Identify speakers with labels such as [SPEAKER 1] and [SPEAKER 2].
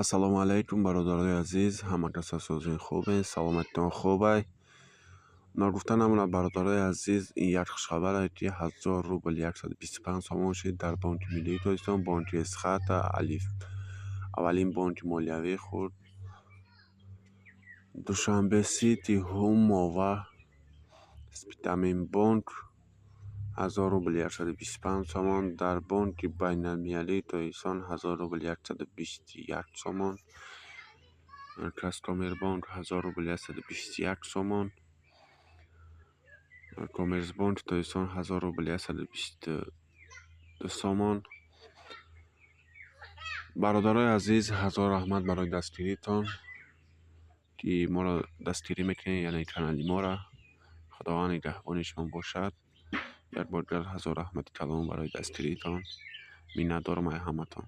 [SPEAKER 1] Ассалому алайкум, бародарои азиз, ҳама каса созин, хубен, саломатитон хубай. Ногуфта намонад, бародарои азиз, ин як хушхабаре, ки 1000 рубл 125 сомон шуд дар Бонки Миллии Тоҷикистон, бонки Эсхата, Алиф, аввалин бонки молиявии худ. Душанбе Сити, Ҳумо ва Спитамен бонк 1000 рубл 125 сомон, дар Бонки Байналмилалии Тоҷикистон 1000 рубл 121 сомон, Казкоммербонк 1000 рубл 121 сомон, Коммерсбонки Тоҷикистон 1000 рубл 122 сомон. Бародарои азиз, ҳазор раҳмат барои дастгиритон, ки моро дастгирӣ мекунед, яъне канали моро. Худованд нигаҳбони шумо бошад. Як бор дигар ҳазор раҳмати калон барои дастгиритон. Миннатдорам ай ҳаматон.